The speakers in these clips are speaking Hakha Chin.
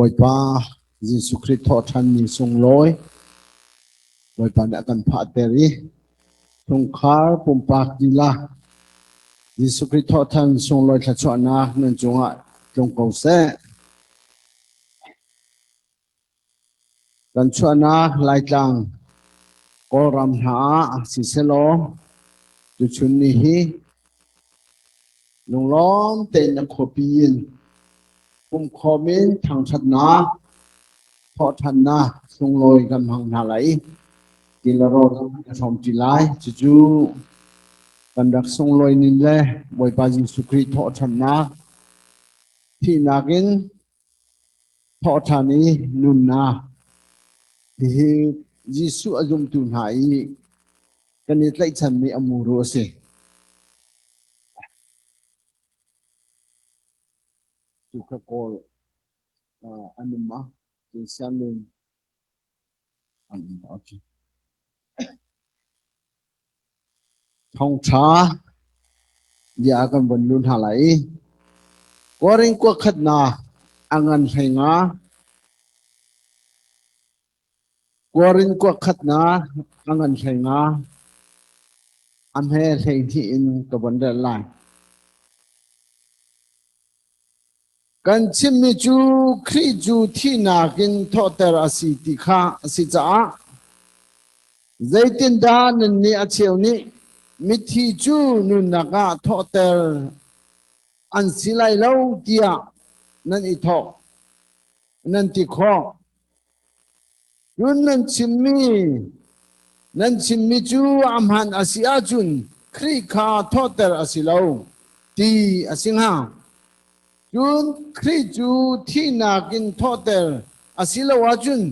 Bawipa Jesuh Khrih thawhṭhan ni sunglawi Bawipa nih a kan phahter i chungkhar pumpak lila Jesuh Khrih thawhṭhan sunglawi thluachuahnak nan cungah tlung ko seh. Kan chuahnak Laitlang Kawlram hna ah sisehlaw tuchun ni hi lunglawm tein a khuapi in pumkhawm in thangṭhatnak, thawhṭhannak sunglawi kan hmang hna lai i ti le rawl kan hrawmṭi lai. Cucu kan rak sunglawi ning le Bawipa Jesuh Khrih thawhṭhannak thihnak in Thawhṭhan i nunnak hihi Jesuh a zumtu hna i kan i tlaihchanmi a muru a si. Tu kha kawl an um a, cun sianginn an um. Okay. Thawngṭha bia kan von lu hna lai i Korin kua khatnak a ngan 15. Korin kua khatnak a ngan 15. A hme 12 in ka von rel lai. Kan chimmi cu Khrih cu thihnak in thawhter a si ti kha a si caah zeitindah nannih a cheu nih mithi cu nunnak ah thawhter an si lai lo tiah nan i thawh, nan ti khawh? Cun nan chimmi cu a hmaan a si ahcun Khrih kha thawhter a si lo ti a si hnga. Cun Khrih cu thihnak in thawhter a si lo ahcun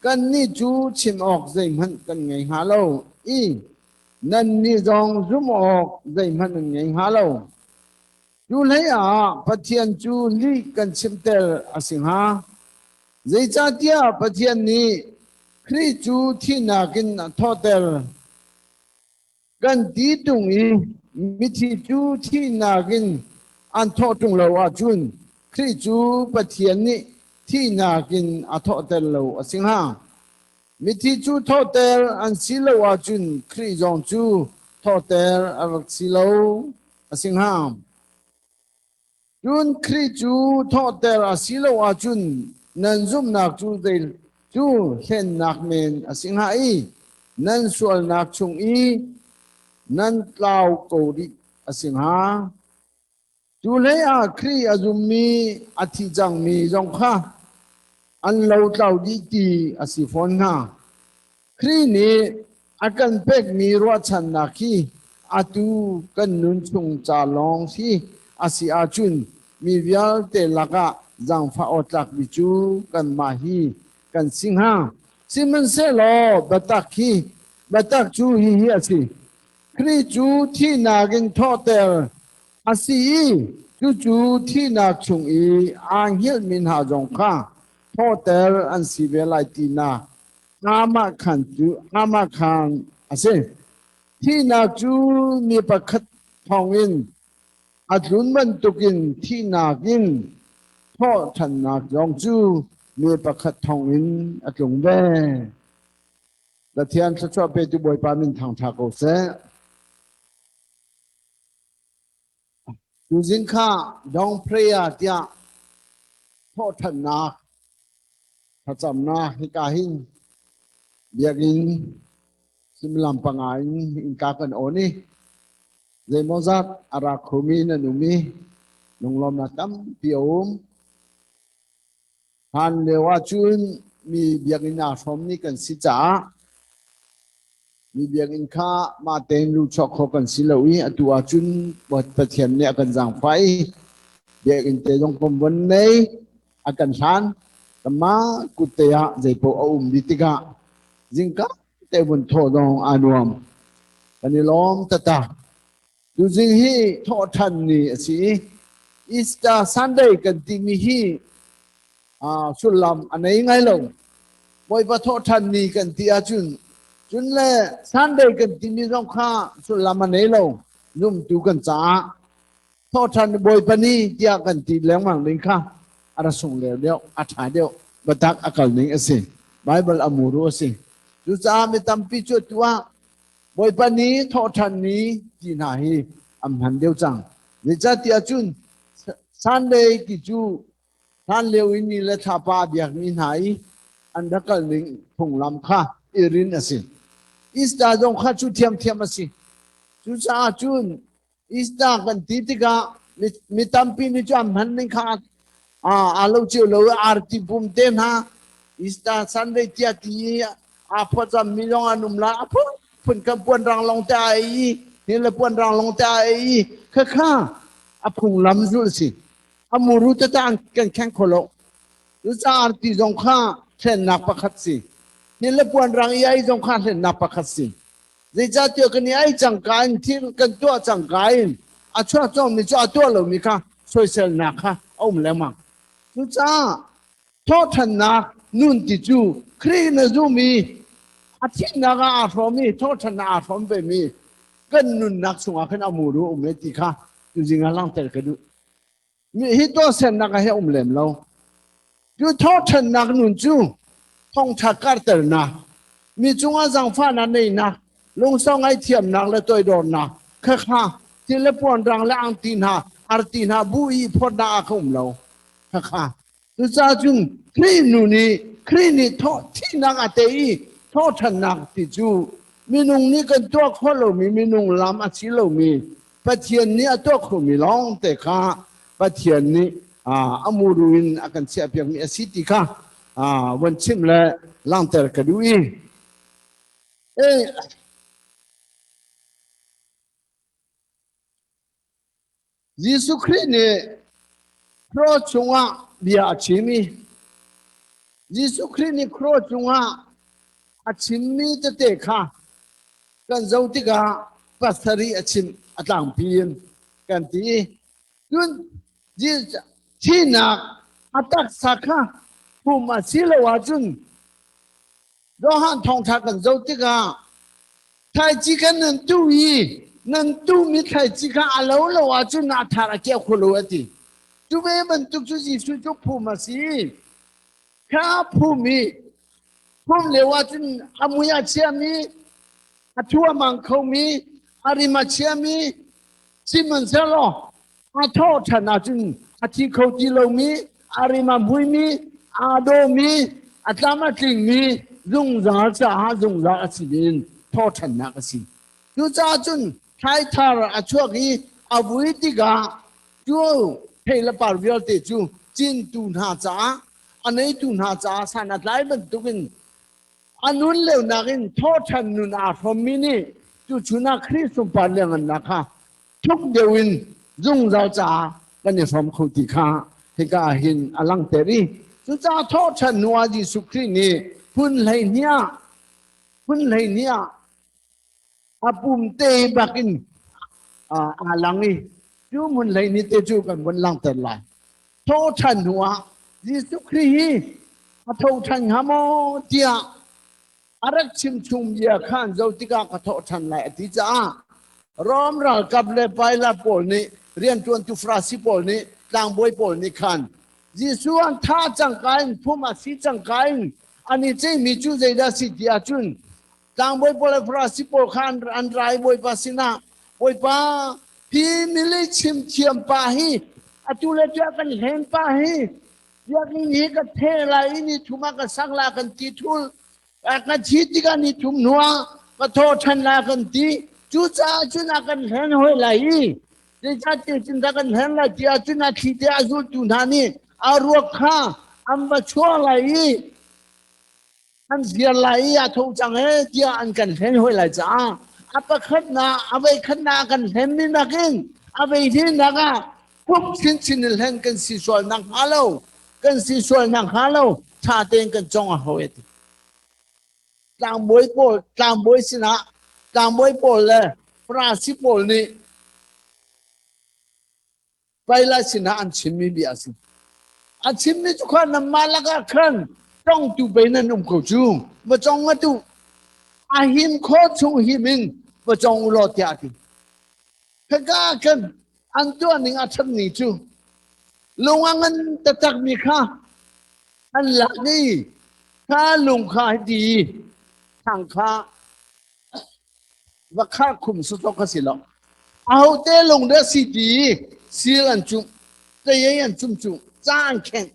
kannih cu chim awk zeihmanh kan ngei hnga lo i nannih zong zumh awk zeihmanh nan ngei hnga lo. Cu hleiah Pathian cu lih kan chimter a si hnga. Zeicahtiah Pathian nih Khrih cu thihnak in a thawhter. Kan ti ṭung i mithi cu thihnak in an thawh ṭung lo ahcun Khrih cu Pathian nih thihnak in a thawhter lo a si hnga. Mithi cu thawhter an si lo ahcun Khrih zong cu thawhter a rak si lo a si hnga. Cun Khrih cu thawhter a si lo ahcun nan zumhnak cu zei cu hlennak men a si hnga i nan sualnak chung i nan tlau ko rih a si hnga. Cu hleiah Khrih a zummi a thi cangmi zong kha an lotlau dih ti a si fawn hnga. Khrih nih a kan pekmi ruahchannak hi atu kan nun chung ca lawng hi a si ahcun mi vialte lakah zaangfah awtlakmi cu kanmah hi kan si hnga. Sihmanhsehlaw biatak hi biatak cu hihi a si. Khrih cu thihnak in thawhter a si i cucu thihnak chung i aa hngilhmi hna zong kha thawhter an si ve lai tinak aamahkhan cu aamahkhan a si. Thihnak cu mi pakhat thawngin a tlun bantukin thihnak in thawhṭhannak zong cu mi pakhat thawngin a tlung ve. Pathian thluachuah petu Bawipa min thangṭha ko seh. Tuzing kha dong prayer tiah thawhṭhannak thlacamnak hika hin biakinn suimilam 5 in innka kan on i zeimawzat a ra khomi nan um i lunglawmnak tampi a um. Hlan lio ahcun mi biakinn aa hrawmmi kan si caah mi biakinn kha mah tein luhchuak kho kan si lo i atu ahcun Pathian nih a kan zaangfah i biakinn te zong kan von nei a kan hlan kanmah kut te ah zeipaoh a um dih tikah zingka te vun thawh zong aa nuam. Kan i lawm taktak. Tuzing hi thawhṭhan ni a si i Easter Sunday kan timi hi sullam a nei ngai lo. Bawipa thawhṭhan ni kan ti ahcun cun le Sunday kan timi zong kha sullam a nei lo zumtu kan caah. Thawhṭhan Bawipa ni tiah kan ti lengmang ding kha. a ra sung leu deuh, a ṭha deuh. Biatak a kal ning a si. Bible a muru a si. Cucaah mi tampi cu atu ah Bawipa ni, thawhṭhan ni ti hna hi an hman deuh cang. Zeicahtiah cun Sunday ti cu hlan lio in ni le thlapa a biakmi hna i an rak kal ning phunglam kha i rin a si. Easter zong kha cu thiamthiam a si. Cucaah cun Easter kan ti tikah mi tampi nih cu an hman ning kha aa lo cio lo i arti pum te hna Easter Sunday tiah ti i aa phuacam mi zong an um la a phun phun kan puan rang long te a ei i hi le puan rang long te a ei i khakha a phunglam zulh si a muru tete an kan kheng kho lo cucaah arti zong kha hlennak pakhat si hi le puan rang i ai zong kha hlennak pakhat si Zeicahtiah kan i ai cangka in thil kan tuah cangka in a chuak cawngmi cu a tuah lomi kha soiselnak kha a um lengmang. Cucaah thawhṭhannak nun ti cu Khrih na zum i a thihnak ah aa hrawm i thawhṭhannak aa hrawm vemi kan nunnak chungah khan a muru a um e ti kha tuzing ah langhter ka duh. Hi tuahsernak ah hi a um lem lo. Cu thawhṭhannak nun cu thawngṭha karternak, mi cungah zaangfahnak neihnak, lungsau ngaihthiamnak le toidornak khakha thil le puanrang le angti hna, arti hna bu i phawtnak ah kha um lo. Khakha Cucaah cun Khrih nu nih Khrih nih thawh thihnak a tei i thawhṭhannak ti cu minung nih kan tuah khawh lomi minung lam a si lomi Pathian nih a tuah khomi lawng te kha Pathian nih a muru in a kan chiahpiakmi a si ti kha von chim le langhter ka duh i Jesuh Khrih nih cross cungah bia a chim i Jesuh Khrih nih cross cungah a chimmi tete kha kan zoh tikah pasarih a chim a tlangpi in kan ti i cun thihnak a taksa kha pum a si lo ahcun Johan thawngṭha kan zoh tikah thlaici kha nan tuh i nan tuhmi thlaici kha a lo lo ahcun a thar a keuh kho lo a ti. Cu ve bantuk cu Jesuh cu phum a si. Kha phum i phum lio ahcun a mui a chiami, a thu a mang khomi, a rim a chiami, sihmanhsehlaw a thawh ṭhan ahcun a thi kho ti lomi, a rim a hmuimi, aa dawmi, a tlam a tlingmi zungzal caah zungzal a si in thawhṭhannak a si. Cucaah cun thlaithar a chuak i a vui tikah cu thei le par vialte cu cintu hna caah a neitu hna caah san a tlai bantukin a nun leunak in thawhṭhan nun aa hrawmmi nih tuchun ah Khrih sunpar liangngannak kha thuk deuh in zungzal caah kan i hrawm kho ti kha hika ah hin a langhter i cucaah thawhṭhan hnu ah Jesuh Khrih nih phun 12 ah phun 12 ah a pum te bakin aa lang i cu hmun 12 te cu kan vun langhter lai. Thawhṭhan hnu ah Jesuh Khrih hi a tho ṭhan hnga maw tiah a rak chim chung bia kha an zoh tikah ka thawh ṭhan lai a ti caah Rom ralkap le Pilat pawl nih rianṭuantu Farasi pawl nih tlangbawi pawl nih khan Jesuh an thah cangka in phum a si cangka in an i ceihmi cu zeidah a si ti ahcun tlangbawi pawl le Farasi pawl kha an ra i Bawipa sinah Bawipa hi milei chim thiam pa hi atu le tu kan hlen pa hi biakinn hi ka the lai i ni thum ah ka sak la kan ti thul ka thi tikah ni thum hnu ah ka tho ṭhan la kan ti cucaah cun a kan hlen hoi lai i zeicahtiah cun kan hlen lai ti ahcun a thli te a zultu hna nih a ruak kha an va chuah lai i an ziar lai i a tho cang ee tiah an kan hlen hoi lai caah a pakhatnak a voikhatnak a kan hlenmi nakin a voihnihnak ah kum chinchin in hlen kan si sual nak hnga lo kan si sual nak hnga lo ṭha tein kan cong a hau ti tlangbawi pawl tlangbawi sinah tlangbawi pawl le Farasi pawl nih Paila sinah an chimmi bia a si. A chimmi cu kha nanmah lakah khan tongtu pei nan um ko cu. Va cong ngat u. A him khawh chung him in va cong u law tiah a ti. Khaka khan an tuah ning a ṭhat ning cu. Lung a ngan taktakmi kha an lak i kha lung kha hiti thang kha va khar khum sawsawh kha si lo. Ahote lung dah si ti sil an cumh, tei an cumh cu ca an khenh.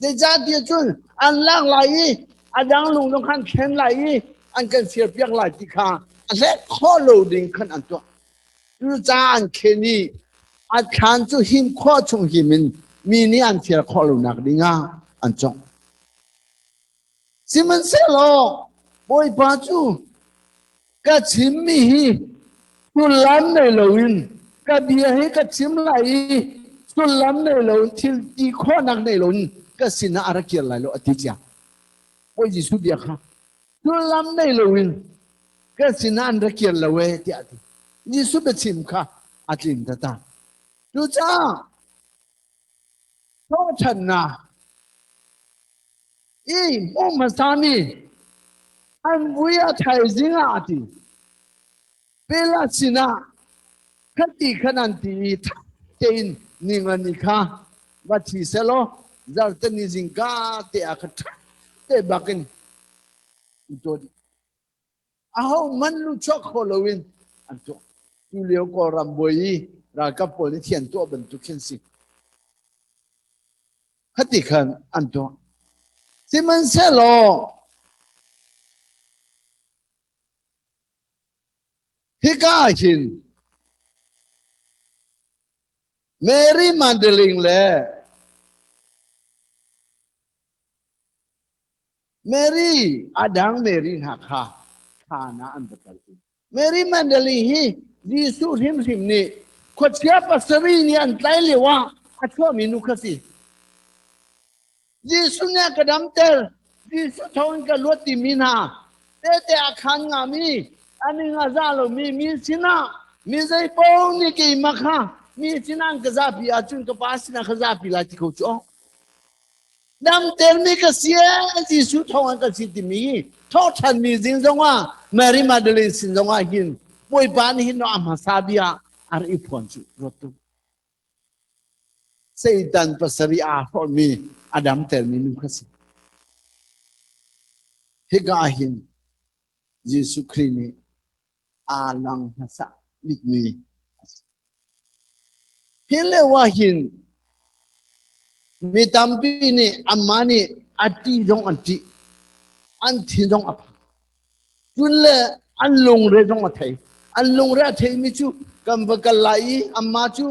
Zeicahtiah cun an lak lai i a dang lung zong khan khen lai i an kan firpiak lai ti kha a hlek khawh lo ding khan an tuah. Cucaah an khen i a thlan cu him khawh chung him in mi nih an fir khawh lonak ding ah an cawngh. Sihmanhsehlaw Bawipa cu ka chimmi hi sullam nei loin ka bia hi ka chim lai i sullam nei loin thil ti khawhnak nei loin ka sinah a ra kir lai lo a ti cia. Bawi Jesuh bia kha sullam nei loin ka sinah an ra kir lo e tiah a ti. Jesuh biachim kha a tlin tata. Cucaah thawhṭhannak i hmuh hmasami an vui a thaizing ah a ti. Pilat sinah khati khan an ti i ṭha tein ningani kha va thi selaw zarhteni zingka te ah kha ṭha te bakin an tuah dih. Aho man lu chuak kho loin an tuah. Tu lio Kawlram buai i ralkap pawl nih thian tuah bantuk khin si. Khati khan an tuah. Sihmanhsehlaw hika ah hin Mary Magdalene le Mary a dang Mary hna kha thlan ah an va kal. Mary Magdalene hi Jesuh hrimhrim nih khuachia pasarih nih an tlai lio ah a chuahmi nu kha si. Jesuh nih a ka damter, Jesuh thawngin ka luat timi hna tehte a khaan ngami, a ning a za lomi mi sinah mi zei paoh nih keimah kha mi sinah an ka zapi ahcun ka pa sinah ka zapi lai ti ko cu. Damtermi ka si ee, Jesuh thawngin ka si timi hi thawhṭhanmi zing zongah Mary Magdalene sin zongah hin Bawipa nih hin a hmasa bia a rak i phuan cu ruat tu. Satan pasarih aa hlawhmi a damtermi nu kha si. Hika ah hin Jesuh Khrih nih aa lang hmasa bikmi a si. Hi lio ah hin mi tampi nih amah nih a ṭih zong an ṭih, an thin zong a phang. Cun le an lungre zong a thei. An lungre a theimi cu kan va kal lai i amah cu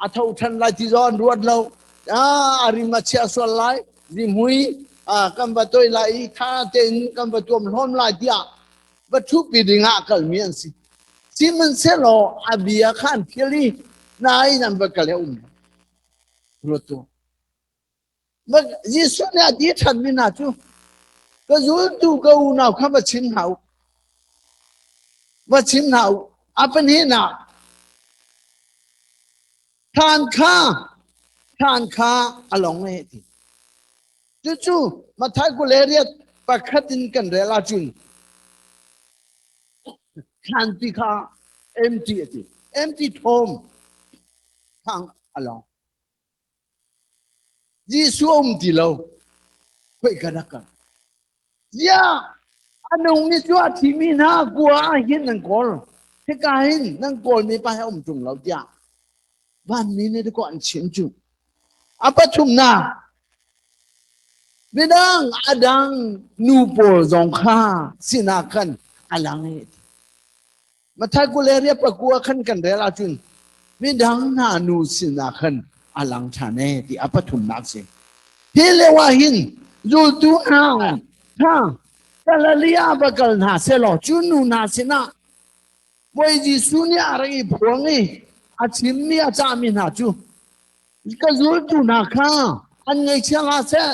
a tho ṭhan lai ti zong an ruat lo. Ah, a rim a chia sual lai, zihmui ah, kan va toi lai i tha tein kan va tuam hlawm lai tiah va ṭhupi ding ah a kalmi an si. Sihmanhsehlaw a bia kha an phil i nain an va kal i a um. Ruat tuah. Jesuh nih a ti ṭhanmi hna cu ka zultu ka unau kha va chim hna u. Va chim hna u. A pahnihnak thlan kha thlan kha a long e ti. Cucu Matthai 21 pakhat in kan rel ahcun thlanpi kha empty a ti. Empty tomb thang a long. Jesuh a um ti lo. Khoika dah kal? Ziah a nungmi cu a thimi hna kua ah hin nan kawl. Hika hin nan kawlmi pa he um ṭung lo tiah vanmi nih dakaw an chim cu. A pathumnak midang a dang nu pawl zong kha sinah khan a lang i Matthai 24 pakua khan kan rel ahcun midang hna nu sinah khan a lang ṭhan e ti a pathumnak si. Hi lio ah hin zultu hna hna Galilee ah va kal hna sehlaw cu nu hna sinah Bawi Jesuh nih a rak i phuang i a chimmi a cahmi hna cu ka zultu hna kha an ngaihchia hlah seh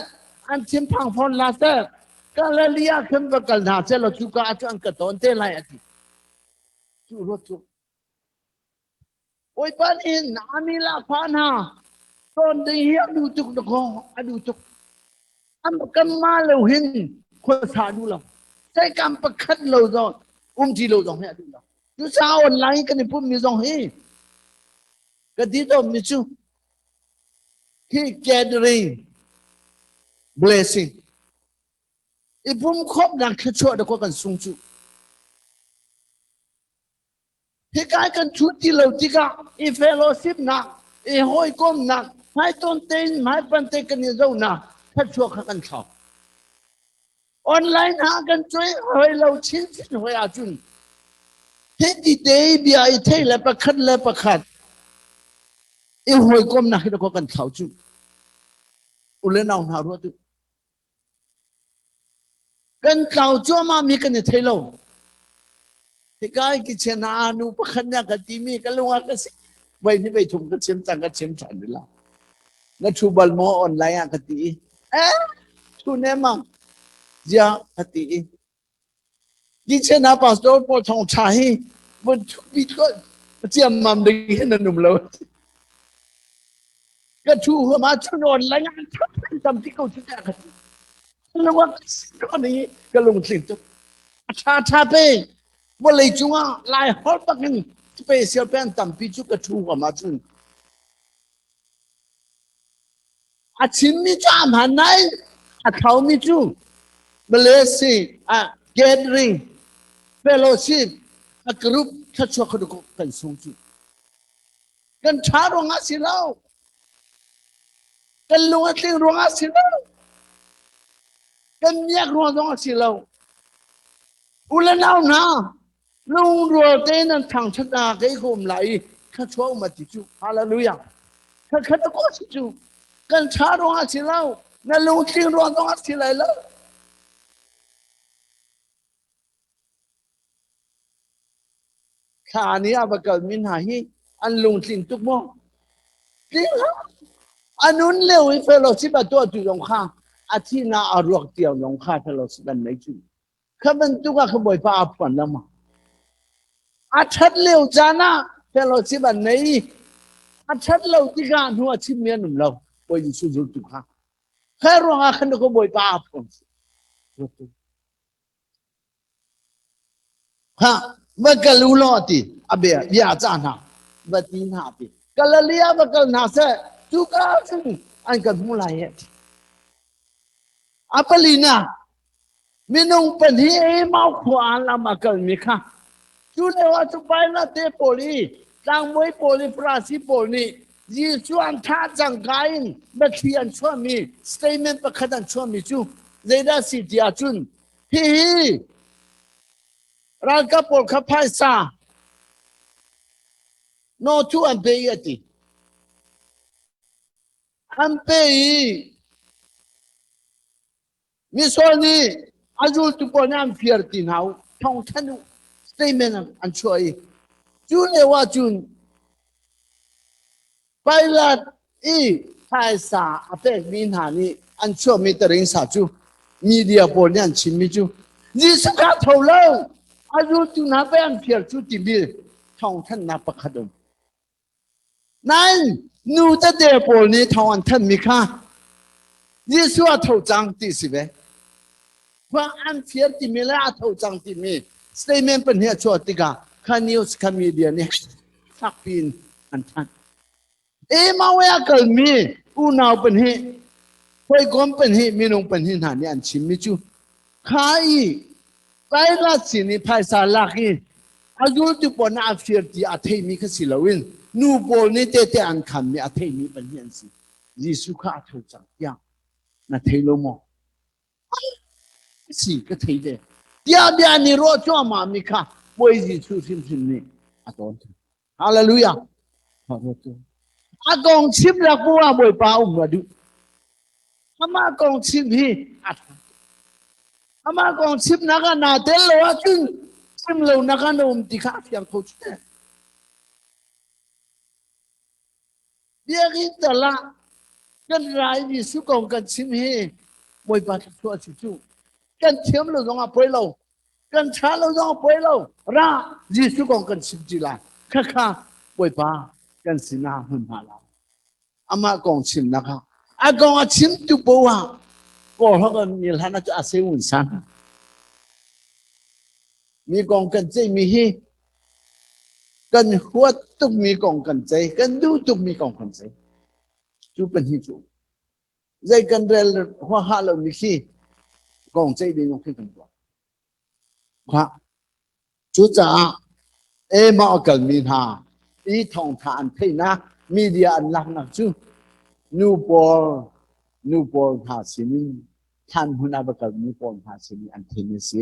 an thinphang fawn hlah seh Galilee ah khan va kal hna seh law cuka ah cun an ka ton te lai a ti. Cu ruat cu Bawipa nih ami lahfa hna ton ding hi a duh tuk dakaw a duh tuk. Am kan ma lo hin khuasa duh lo. Saikam pakhat lo zong um ti lo zong hi a duh lo. Cucaah online kan i pummi zong hi ka ti tawnmi cu. Hi gathering blessing i pumkhawmnak thluachuah dakaw kan sung cu. Hikai kan thu ti lo tikah i fellowship nak i hawikomnak hmaiton tein hmaipan te kan i zonak thluachuah kha kan thlau. Online ah kan cuai hoi lo chinchin hoi ahcun hiti te bia i thei le pakhat le pakhat i hawikomnak hi dakaw kan thlau cu. Ule nau hna ruat u. Kan tlau cuahmah mi kan i thei lo. Hika i kichen ah nu pakhat nih a ka timi ka lung ah ka si. Voi ni voi thum ka chim cang ka chim ṭhan rih la. Na ṭhu bal maw online ah ka ti i. Eh, ṭhu ne ma. Zia ka ti i. Kichen ah pastor pawl thong ṭha hi vun ṭhu bi ciammam ding hin an um lo. Ka ṭhu huam ah cun online ah tampi ko cu ka ti. Lung i ka lungtling tuk. A ṭha ṭha pe vawlei cungah lai holh bakin special pen tampi cu ka ṭhu huam ahcun a chimmi cu a hmaan nain a thaumi cu Malaysia ah gathering fellowship a group thluachuah kha kan sung cu. Kan ṭha ruangah si lo. Kan lung a tling ruangah si lo. Kan miak ruang zong a si lo. U le nau hna, lungrual tein nan thangṭhat hna kei ka um lai i thluachuah um a ti cu. Hallelujah. Khat ko si cu. Kan ṭha ruangah si lo. Na lungtling ruang zong a si lai lo. Thla nih a va kalmi hna hi an lungtling tuk maw? Tling hlah. A nun lio i fellowship a tuahtu zong kha a thihnak a ruak tiang zong kha fellowship an nei cu. Kha bantuk ah kha Bawipa aa phuan lengmang. A ṭhat lio caan ah fellowship an nei i a ṭhat lo tikah hnu a chimmi an um lo. Bawi Jesuh zultu kha. Kha ruangah khan ka Bawipa aa phuan. Ha, va kal u law ti a bia bia ca hna va ti hna ti Galilee ah va kal hna seh cuka cun an kan hmu lai he ti. A palina minung pahnih Emau khua ah lam a kalmi kha cu lio ah cu Pilate te pawl i tlangbawi pawl i Farasi pawl nih Jesuh an thah cangka in biathli an chuahmi statement pakhat an chuahmi cu zeidah si ti ahcun Hihi ralkap pawl kha phaisa nawthu an pe i a ti. An pe i misual nih a zultu pawl nih an fir ti hna u thong thanh u statement an chuah i cu lio ah cun Pilate i phaisa a pekmi hna nih an chuahmi taringsa cu media pawl nih an chimmi cu Jesuh kha tho lo a zultu hna pei an phiar cu timi thawngthanhnak pakhat um. Nain nu tete pawl nih thawng an thanhmi kha Jesuh a tho cang ti si ve. Khua an phiar timi le a tho cang timi statement pahnih a chuah tikah kha news kha media nih fakpi in an thanh. Emau a kalmi unau pahnih, hawikom pahnih, minung pahnih hna nih an chimmi cu kha i Pilate sin i phaisa lak i a zultu pawl nih a fir ti a theimi kha si loin nu pawl nih tehte an khanmi a theimi pahnih an si. Jesuh kha a tho cang tiah na thei lo maw? Si ka thei ve. Tiah bia an i ruah cuahmah mi kha Bawi Jesuh hrimhrim nih a tawn. Hallelujah. A kong chim le bu ah Bawipa um la duh. Amah kong chim hi a ṭha. Amah kong chim nak ah naa tel lo ahcun chim lo nak ah na um ti kha a fiang kho cu te. Biakinn tal ah kan rai Jesuh kong kan chim hi Bawipa thluachuah a si cu. Kan thiam lo zong ah poi lo. Kan ṭha lo zong poi lo. Ra Jesuh kong kan chim ti lai. Khakha Bawipa kan sinah hmun hna lai. Amah kong chimnak ah a kong a chimtu poah kawl kan mi hlan ah a se un san. Mi kong kan ceihmi hi kan huat tukmi kong kan ceih, kan duh tukmi kong kan ceih. Cu pahnih cu zei kan rel huaha lo mi khi kong ceih ding khi kan tuah. Kha cucaah ema a kalmi hna i thawngtha an theihnak media an laknak cu nu pawl nu pawl hna sinin thlan hmun ah va kalmi pawl hna sinin an theihmi a si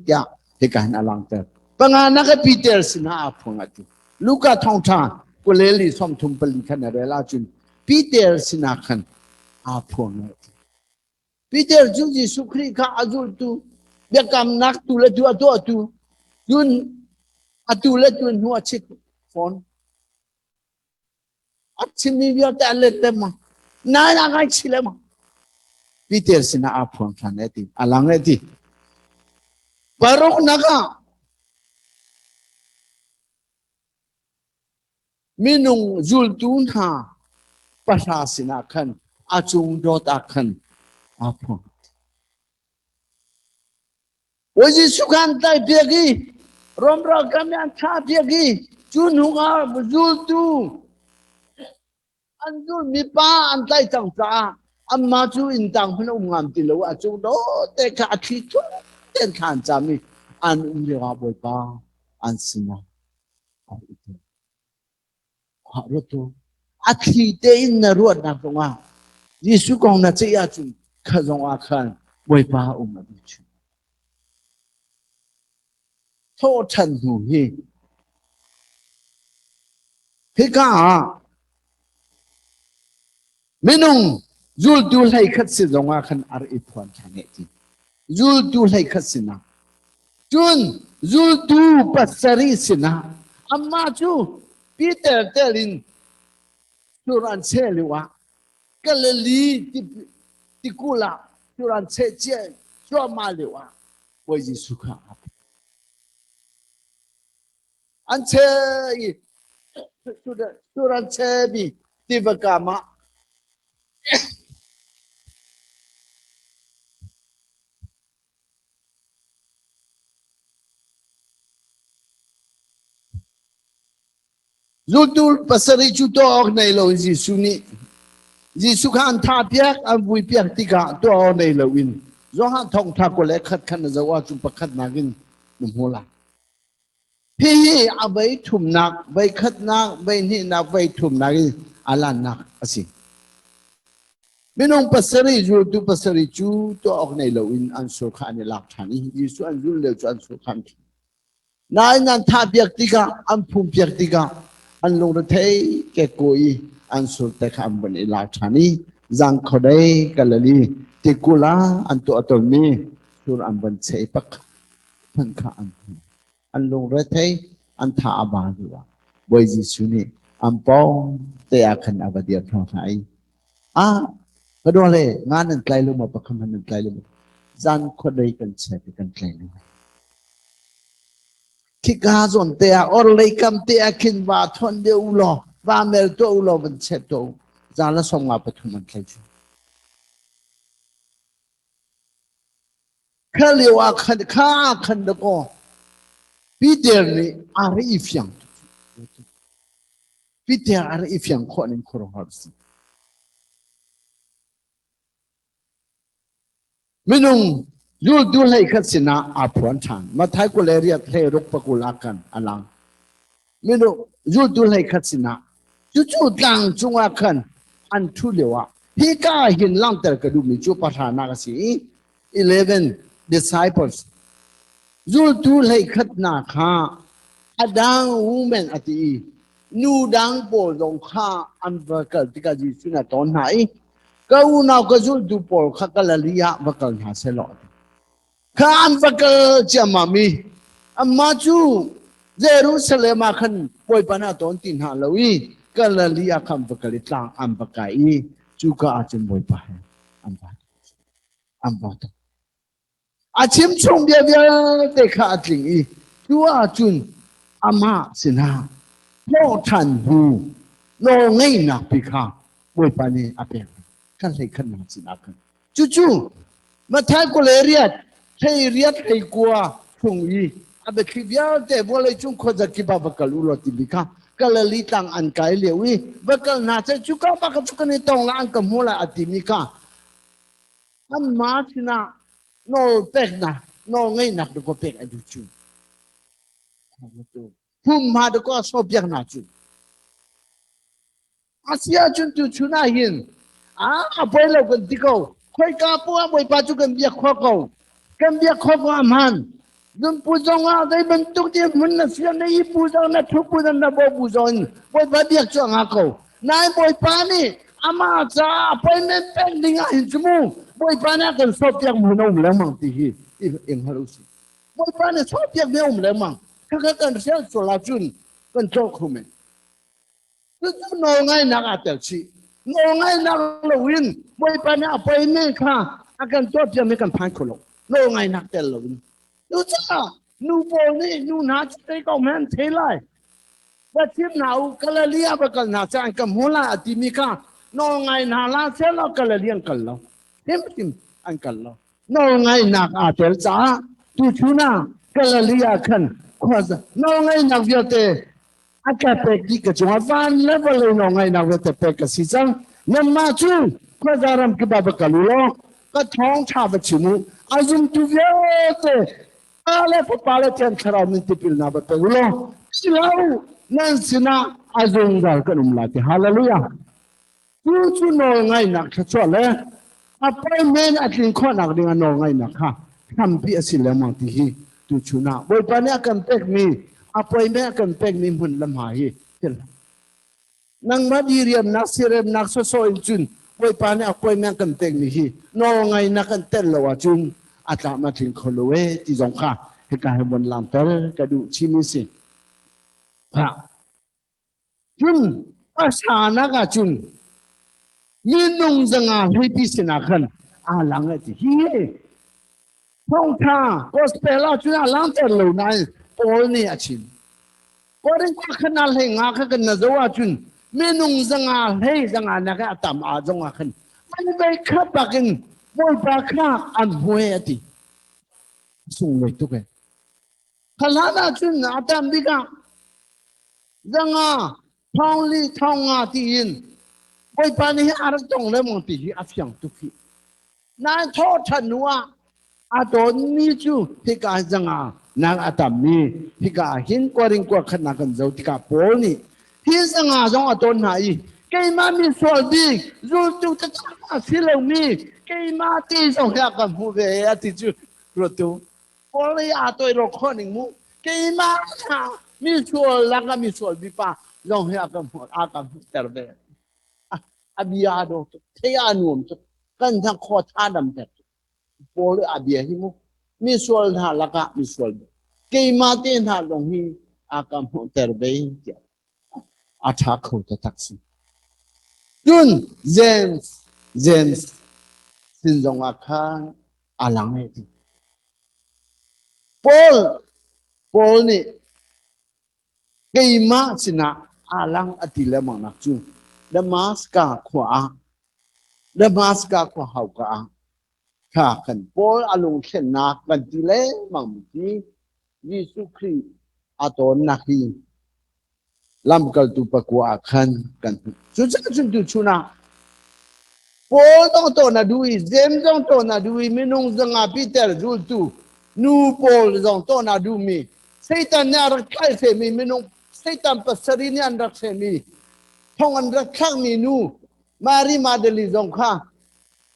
tiah hika hin a langhter. Panganak a Peter sinah aa phuang a ti. Luka thawngtha kuleli 34 khan a rel ahcun Peter sinah khan aa phuang a ti. Peter cu Jesuh Khrih kha a zultu biakamnak tu le tu a tuahtu cun atu le tu hnu a chit fawn. A chimmi vialte a let lengmang. Nain a ngaihchih lengmang. Peter sinah aa phuang ṭhan e ti. A lang e ti. Paruknak ah minung zultu hna pahra sinah khan a cung dawt ah khan aa phuang. Bawi Jesuh kha an tlaihpiak i Rom ralkap nih an thahpiak i cu hnu ah zultu an zulmi pa an tlaih cang caah anmah cu inn tang hmanh a um ngam ti lo a cung dawte kha a thli thum tein thla an cam i an um lio ah Bawipa an sinah a i tel. Ruat tu a thli tein na ruahnak zongah Jesuh kong na ceih ahcun kha zongah khan Bawipa um a duh chin. Thawhṭhan hnu hi hika ah minung zultu 11 si zongah khan ar i phuan ṭhan eh ti. Zultu 11 sinah cun zultu pasarih sinah amah cu Peter tel in sur an cheh lio ah Galilee tikulh ah sur an cheh cia cuahmah lio ah Bawi Jesuh kha aa an che i sur an chehmi tiva kam ah Zultu pasarih cu tuah awk nei lo in Jesuh nih Jesuh kha an thahpiak an vuipiak tikah tuah awk nei loin Johan thawngṭha 21 khan na zoh ahcun pakhatnak in na hmu lai. Hihi a vei thumnak, vei khatnak, vei hnihnak, vei thumnak in a lannak a si. Minung pasarih zultu pasarih cu tuah awk nei loin an sur kha an i lak ṭhan i Jesuh an zul lio cu an sur kha an ṭhan. Nain an thahpiak tikah, an phumpiak tikah an lungrethei kekko i an sur te kha an vun i lak ṭhan i zangkhodei Galilee tikulh ah an tuah tawnmi sur an von cheh i pakhat hmanh kha an hmu. An lungrethei, an tha a ba lio ah Bawi Jesuh nih an pawng te ah khan a va dir hnawh hna i ah ka dawt le nga nan tlai lo maw pakhat hmanh nan tlai lo maw zan khuadei kan chia ti kan tlai lo khika zawn te ah orlei kam te ah khin va thon deuh u law va mel tuah u law van chet tuah u zan la 53 an tlai cu Kha lio ah khan kha khan dakaw Peter nih a rak i fiang Peter a rak i fiang khawh ning khuaruahhar si. Minung zultu 11 sinah aa phuan ṭhan. Matthai 28 16 pakul ah khan a lang. Minung zultu 11 sinah cucu tlang cungah khan an ṭhu lio ah hika hin langhter ka duhmi cu pahranak a si i 11 disciples zultu 11 hna kha a dang women a ti i nu dang pawl zong kha an va kal tikah Jesuh na tawn hna i ka unau ka zultu pawl kha Galilee ah va kal hna sehlaw kha an va kal ciammam i amah cu Jerusalem ah khan Bawipa na tawn ti hna lo i Galilee ah khan va kal i tlang an va kai i cuka ah cun Bawipa he an va an va ton. A chim chung bia vialte kha a tling i cu ahcun amah sinah hlawhṭhan hnu nawlngeihnak pi kha Bawipa nih a pek kan hlei khatnak sinah khan cucu Matthai 28 18 19 chung i a biathli vialte vawleicung khuazakip ah va kal u law timi kha. Galilee tlang an kai lio i va kal hna seh cuka pa ka cu kan i tong la an ka hmu lai a timi kha anmah sinah nawl peknak nawl ngeihnak dakaw pek a duh cu. Hmunhma dakaw a sawpiak hna cu. A si ahcun tuchun ah hin a poi lo kan ti ko. Khoika poah ah Bawipa cu kan biak khawh ko. Kan biak khawh ko a hmaan. Zumpu zong ah zei bantuk dirhmun na siam na i pu zong na thu pu zong na bo bu zong in Bawipa biak cu a ngah ko. Nain Bawipa nih amah caah appointment pek ding ah hin cu mu Bawipa nih a kan sawhpiak mu na um lengmang ti hi i hngal usih. Bawipa nih sawhpiak mi a um lengmang. Khakha kan hrial sual ahcun kan tlawh kho men. Cucu nawlngaihnak aa tel chih. Nawlngaihnak loin Bawipa nih a poimi kha a kan tuahpiakmi kan phan kho lo. Nawlngaihnak tel loin. Cucaah nu pawl nih nu hna cu zei ko hmanh an thei lai. Va chim hna u, Galilee ah va kal hna seh an ka hmu lai a timi kha nawlngai hna hlah sehlaw Galilee an kal lo. Hrimhrim an kal lo. Nawlngaihnak aa tel caah tuchun ah Galilee ah khan khua nawlngaihnak vialte a ka pek dih ka cungah van le vawlei nawlngaihnak vialte pek ka si cang. Nanmah cu khuaza ram kip ah va kal u law ka thawngṭha va chim u. A zumtu vialte pa le fapa le Thiang Thlarau min tipilnak va pe u law si hlah u nan sinah a zungzal kan um lai ti. Hallelujah. Cu cu nawlngaihnak thluachuah le a appointment a tlin khawhnak ding ah nawlngaihnak kha hrampi a si lengmang ti hi tuchun ah Bawipa nih a kan pekmi appointment a kan pekmi hmun le hma hi thil nangmah diriamnak siremnak sawsawh in cun Bawipa nih appointment kan pekmi hi nawlngaihnak kan tel lo ahcun a tlam a tling kho lo e ti zong kha hika hi von langter ka duh chimi si. Cun a sanak ah cun minung zanga hleipi sinah khan aa lang a ti. Hi thawngtha gospel ah cun aa langter lo nain Paul nih a chim. Korin khua khan ah hlei nga kha kan na zo ahcun minung zanga hlei zanga nak a tam ah zong ah khan an vei kha bak in Bawipa kha an hmuai a ti. Sunglawi tuk e. Kha hlan ahcun a tam bik ah zanga thongli thonga tiin Bawipa nih a rak tong lengmang ti hi a fiang tuk hi. Nain thawh ṭhan hnu ah a tawnmi cu hika zanga nak a tammi hika ah hin kuaring kua khatnak kan zo tikah Paul nih hi zanga zong a tawn hna i keimah mi sual bik zultu taktak a si lomi keimah ti zong hi a ka hmuh ve a ti cu ruat u. Paul i aa toidor khawh ning mu keimah hna mi sual lakah mi sual bipa zong hi a ka hmuh a ka hmuhter ve a bia do tuk thei a nuam tuk kan hna khaw tha dam ter tuk Paul a bia hi mu mi sual hna lakah mi sual keimah te hna zong hi a ka hmuhter ve tiah a ṭha kho taktak si. Cun James James sin zongah khan a lang e ti. Paul Paul nih keimah sinah aa lang a ti lengmang nak cu Damaska khua ah Damaska khua hauka ah kha kan Paul a lungthlennak kan ti lengmang mi khi Jesuh Khrih a tawnnak hi lamkaltu pakua ah khan kan hmuh. Cucaah cun tuchun ah Paul zong tawn a duh i James zong tawn a duh i minung zanga Peter zultu nu pawl zong tawn a duhmi Satan nih a rak tlaihhremi minung Satan pasarih nih an rak hremi thong an rak thlakmi nu Mary Magdalene zong kha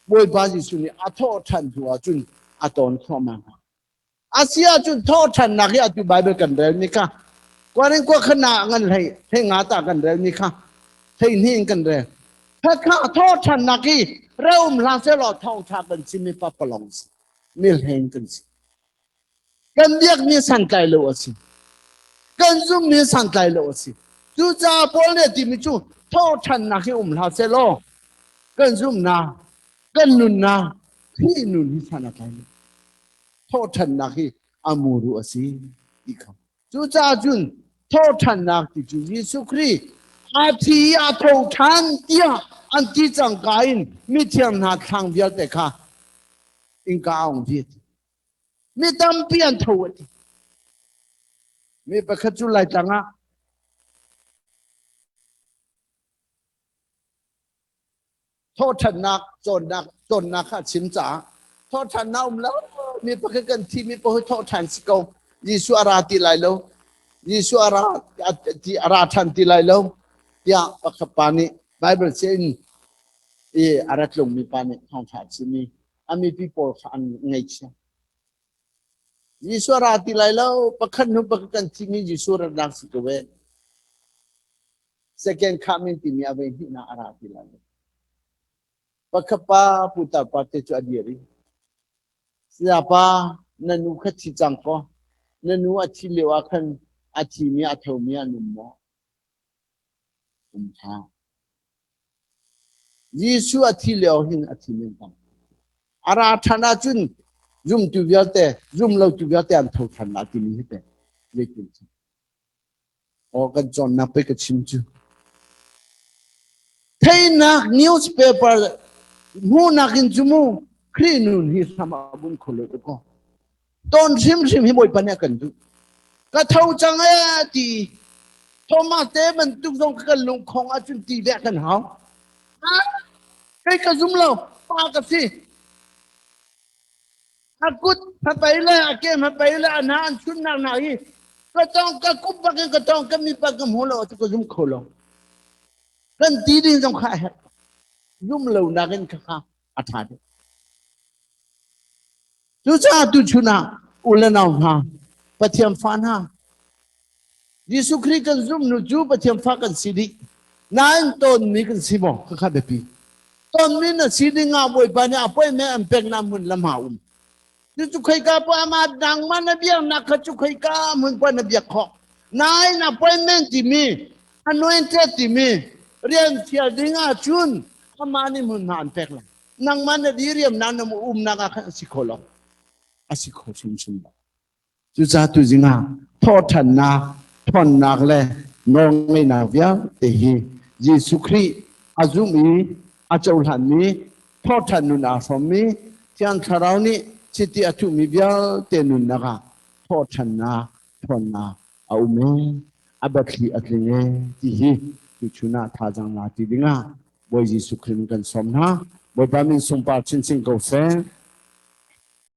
Bawipa Jesuh nih a thawh ṭhan hnu ah cun a tawn thluahmah hna. A si ahcun thawhṭhannak hi atu Baibal kan relmi kha Korin khua khan ah ngan hlei hlei nga ta kan relmi kha hlei hnih in kan rel. Kha kha thawhṭhannak hi reum hlah sehlaw thawngṭha kan chim i papalong si milheng kan si. Kan biakmi santlai lo a si. Kan zummi santlai lo a si. Cucaah Paul nih a timi cu thawhṭhannak hi um hlah sehlaw kan zumnak kan nunnak Khrih nun hi san a tlai lo. Thawhṭhannak hi a muru a si ti kha. Cucaah cun thawhṭhannak ti cu Jesuh Khrih a thi i a tho ṭhan tiah an ti cangka in mithiang hna thlang vialte kha innka a ong dih. Mi tampi an tho a ti. Mi pakhat cu Laitlang ah. Thawhṭhannak cawnnak cawnnak kha a chim caah thawhṭhannak um lo mi pakhat kan thi mi paoh hi thawhṭhan si ko. Jesuh a ra ti lai lo. Jesuh a ra ti a ra ṭhan ti lai lo tiah pakhat pa nih Bible in i a ra tlungmi pa nih thawngṭha a chim i a mipi pawl kha an ngaihchia. Jesuh a ra ti lai lo pakhat hnu pakhat kan thimi Jesuh ratnak si ko ve. Second coming timi a voi hnihnak a ra ti lai lo. Pakhat pa putar pa te cu a dir i Sayapa na nu kha thi cang kaw na nu a thi lio ah khan a thimi a thomi an um maw? Um hlah. Jesuh a thi lio hin a thi men cang. A ra ṭhan ahcun zumtu vialte, zumlotu vialte an tho ṭhan la timi hi teh zeitin si? Aw kan cawnnak pei ka chim cu. Theihnak newspaper hmuhnak in cu mu Khrih nun hi hram a bun kho lo ko. Ton hrimhrim hi Bawipa nih a kan duh. Ka tho cang ee ti Thomas te bantuk zong ka kan lungkhong ahcun ti beh kan hau. Kei ka zum lo, pa ka si. A kut hmapei le a ke hmapei le a hna an chunnak hna hi ka tong ka kup bak in ka tong ka mi pa ka hmu lo cu ka zum kho lo. Kan ti ding zong kha a herh. Zum lo nakin kha kha a ṭha deuh. Cucaah tuchun ah u le nau hna, Pathian fa hna, Jesuh Khrih kan zumh nu cu Pathian fa kan si dih. Nain tawnmi kan si maw? Khakha biapi. Tawnmi na si ding ah Bawipa nih appointment an peknak hmun lam ha um. Cucu khoika pa ama nangmah na biaknak kha cu khoika hmun pa na biak khawh. Nain appointment timi anointed timi rian thial ding ahcun amah nih hmunhma an pek lai. Nangmah na diriamnak na umnak ah khan a si kho lo. A si kho hrimhrim lo. Cucaah tuzing ah thawhṭhannak, ṭhawnnak le nawlngeihnak vialte hi Jesuh Khrih a zumh i a cohlanmi thawhṭhan nun aa hrawmmi Thiang Thlarau nih chiti a thuhmi vialte nunnak ah thawhṭhannak, ṭhawnnak a um e, a biathli a tling e ti hi tuchun ah thazaang la ti dingah Bawi Jesuh Khrih min kan sawm hna. Bawipa min sungpar chinchin ko seh.